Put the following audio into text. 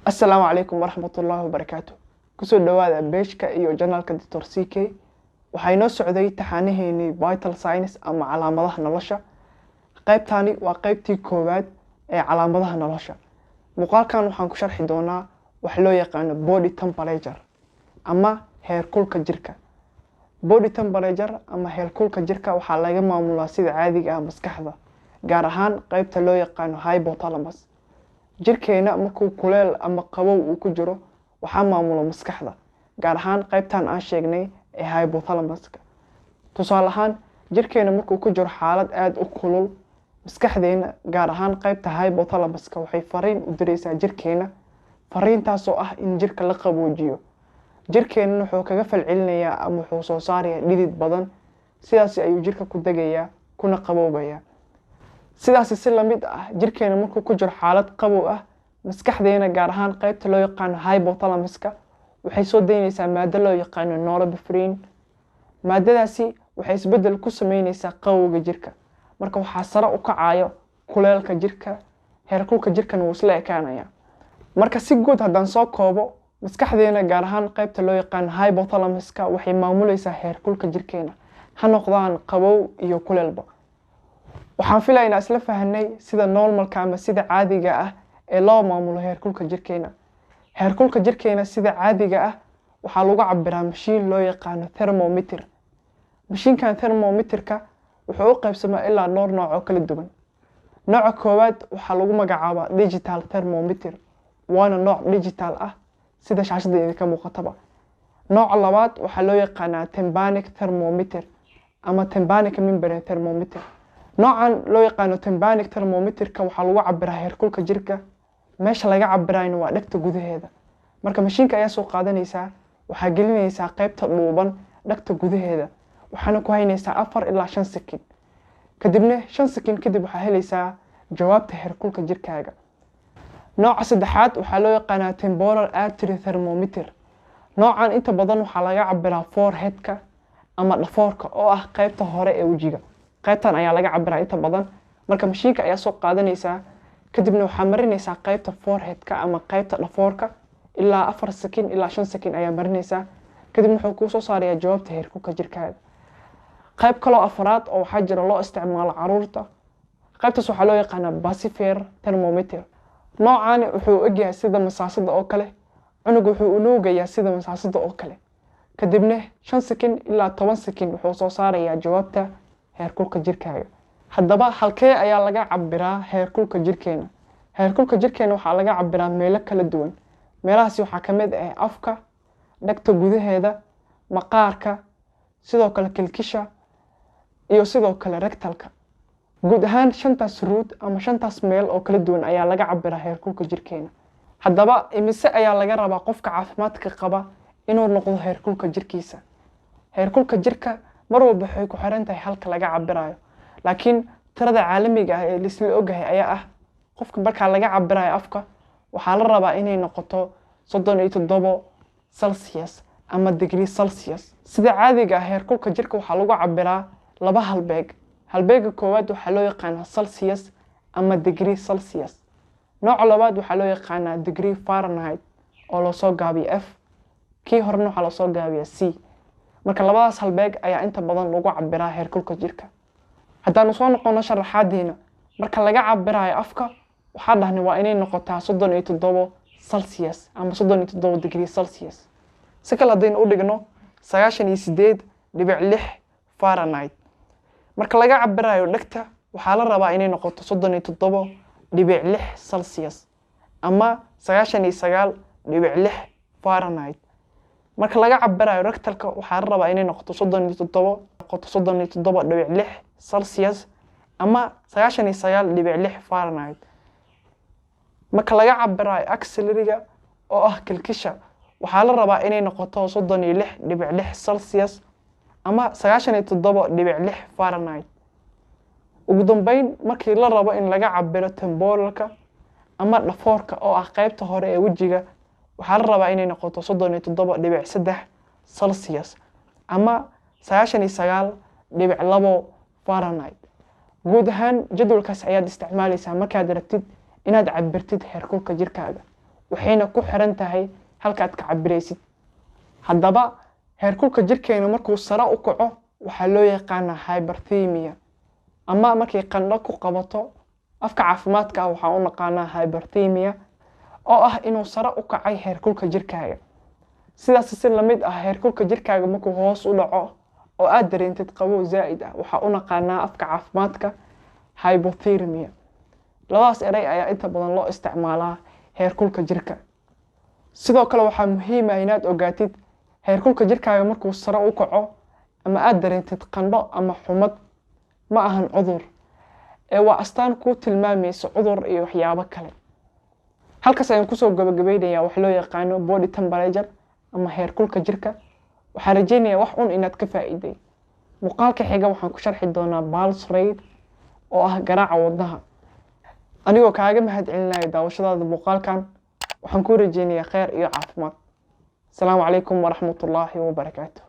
Asalaamu calaykum waraxmatullaahi wabarakaatu. Kusoo dhawaada page-ka iyo channel-ka Doctor CK. Waxaa inoo socday taxaanaheenii vital signs ama calaamadaha nolosha. Qaybtani waa qaybtii koowaad ee calaamadaha nolosha. Muuqaalkan waxaan ku sharxi doonaa wax loo yaqaano body temperature ama heerkulka jirka. Body temperature ama heerkulka jirka waxaa laga maamulaa sida caadiga ah maskaxda, gaar ahaan qaybta loo yaqaano hypothalamus. Jirkeena markuu kuleel ama qabow uu ku jiro, waxaa maamulo maskaxda, gaar ahaan qaybtan aan sheegnay ee hypothalamuska. Tusaale ahaan, jirkeena markuu ku jiro xaalad aada u kulul, maskaxdeena, gaar ahaan qaybta hypothalamuska, waxay fariin u direysaa jirkeena, fariintaasoo ah in jirka la qaboojiyo. Jirkeenana wuxuu kaga falcelinayaa ama wuxuu soo saarayaa dhidid badan. Sidaas ayuu jirka ku degayaa kuna qaboobayaa. Sidaasi si lamid ah, jirkeena markuu ku jiro xaalad qabow ah, maskaxdeena, gaar ahaan qaybta loo yaqaano hypothalamuska, waxay soo daynaysaa maado loo yaqaano norepinephrine. Maadadaasi waxay isbeddel ku sameyneysaa qabowga jirka. Marka waxaa sare u kacayo kuleelka jirka, heerkulka jirkana wuu isla ekaanaya. Marka si guud haddaan soo koobo, maskaxdeena, gaar ahaan qaybta loo yaqaano hypothalamuska, waxay maamuleysaa heerkulka jirkeena, ha noqdaan qabow iyo kuleelba. Waxaan filaya inaan isla fahanay sida normalka ama sida caadiga ah ee loo maamulo heerkulka jirkeena. Heerkulka jirkeena sida caadiga ah waxaa lagu cabiraa mashiin loo yaqaano thermometer. Mashiinkan thermometerka wuxuu u qaybsamaa ilaa dhowr nooc oo kala duwan. Nooca koowaad waxaa lagu magacaabaa digital thermometer, waana nooc digital ah sida shaashada idinka muuqataba. Nooca labaad waxaa loo yaqaanaa tympanic thermometer ama tympanic membrane thermometer. Noocan loo yaqaano tympanic thermometerka waxaa lagu cabiraa heerkulka jirka. Meesha laga cabirayna waa dhegta gudaheeda. Marka mashiinka ayaa soo qaadanaysaa, waxaa gelinaysaa qaybta dhuuban dhegta gudaheeda, waxaana ku haynaysaa 4 ilaa 5 second. Kadibna 5 second kadib waxaa helaysaa jawaabta heerkulka jirkaaga. Nooca saddexaad waxaa loo yaqaanaa temporal artery thermometer. Noocan inta badan waxaa laga cabiraa foreheadka ama dhafoorka, oo ah qaybta hore ee wejiga. Qaybtan ayaa laga cabiraa inta badan. Marka mashiinka ayaa soo qaadanaysaa, kadibna waxaa marinaysaa qaybta foreheadka ama qaybta dhafoorka. Ilaa 4 second ilaa 5 second ayaa marinaysaa, kadibna wuxuu kuu soo saarayaa jawaabta heerkulka jirkaaga. Qayb kaloo afraad oo waxaa jira loo isticmaalo caruurta. Qaybtaas waxaa loo yaqaanaa pacifier thermometer. Noocani wuxuu u egyahay sida masaasada oo kale. Cunug wuxuu unuugayaa sida masaasada oo kale, kadibna 5 second ilaa 10 second wuxuu soo saarayaa jawaabta heerkulka jirkaaga. Haddaba halkee ayaa laga cabiraa heerkulka jirkeena? Heerkulka jirkeena waxaa laga cabiraa meelo kala duwan. Meelahaasi waxaa ka mid ah afka, dhegta gudaheeda, maqaarka, sidoo kale kilkisha iyo sidoo kale rectalka. Guud ahaan shantaas route ama shantaas meel oo kala duwan ayaa laga cabiraa heerkulka jirkeena. Haddaba imise ayaa laga rabaa qofka caafimaadka qaba inuu noqdo heerkulka jirkiisa? Heerkulka jirka mar walba waxay ku xiran tahay halka laga cabirayo, laakiin tirada caalamiga ah ee laisla ogahay ayaa ah qofka markaa laga cabirayo afka waxaa la rabaa inay noqoto 37 Celsius ama degree Celsius. Sida caadiga ah, heerkulka jirka waxaa lagu cabiraa laba halbeeg. Halbeega koowaad waxaa loo yaqaanaa Celsius ama degree Celsius. Nooca labaad waxaa loo yaqaanaa degree Fahrenheit, oo loosoo gaabiyo F. Kii horena waxaa loosoo gaabiya C. Marka labadaas halbeeg ayaa inta badan lagu cabiraa heerkulka jirka. Haddaanu soo noqono sharaxaadeena, marka laga cabirayo afka, waxaa dhahnay waa inay noqotaa 37 Celsius ama 37 degree Celsius. Si kale haddaynu u dhigno, 98.6 Fahrenheit. Marka laga cabirayo dhegta, waxaa la rabaa inay noqoto 37.6 Celsius ama 99.6 Fahrenheit. Marka laga cabirayo rectalka, waxaa la rabaa inay noqoto 37, noqoto 37.6 Celsius ama 99.6 Fahrenheit. Marka laga cabirayo axillary-ga, oo ah kilkisha, waxaa la rabaa inay noqoto 36.6 Celsius ama 97.6 Fahrenheit. Ugu dambeyn, markii la rabo in laga cabiro temporalka ama dhafoorka, oo ah qaybta hore ee wejiga, waxaa la rabaa inay noqoto 37.3 Celsius ama 99. 1.2 Fahrenheit. Guud ahaan jadwalkaas ayaad isticmaalaysaa markaad rabtid inaad cabirtid heerkulka jirkaaga, waxayna ku xiran tahay halkaad ka cabiraysid. Haddaba heerkulka jirkeena markuu sare u kaco waxaa loo yaqaanaa hyperthermia, ama markay qandho ku qabato afka caafimaadka ah waxaa u naqaanaa hyperthermia, oo ah inuu sare u kacay heerkulka jirkaaga. Sidaas si lamid ah heerkulka jirkaaga markuu hoos u dhaco oo aad dareentid qabow zaa'id ah waxaa u naqaanaa afka caafimaadka hypothermia. Labadaas eray ayaa inta badan loo isticmaalaa heerkulka jirka. Sidoo kale waxaa muhiim ah inaad ogaatid heerkulka jirkaaga markuu sare u kaco ama aad dareentid qandho ama xumad ma ahan cudur, ee waa astaan kuu tilmaamaysa cudur iyo waxyaabo kale. Halkaas ayaan kusoo gabagabeynayaa wax loo yaqaano body temperature ama heerkulka jirka. Waxaan rajeynayaa wax un inaad ka faa'iiday. Muuqaalka xiga waxaan ku sharxi doonaa pulse rate oo ah garaaca wadnaha. Anigoo kaaga mahad celinaya daawashadaada muuqaalkan, waxaan kuu rajeynayaa kheyr iyo caafimaad. Asalaamu calaykum waraxmatullaahi wabarakaatu.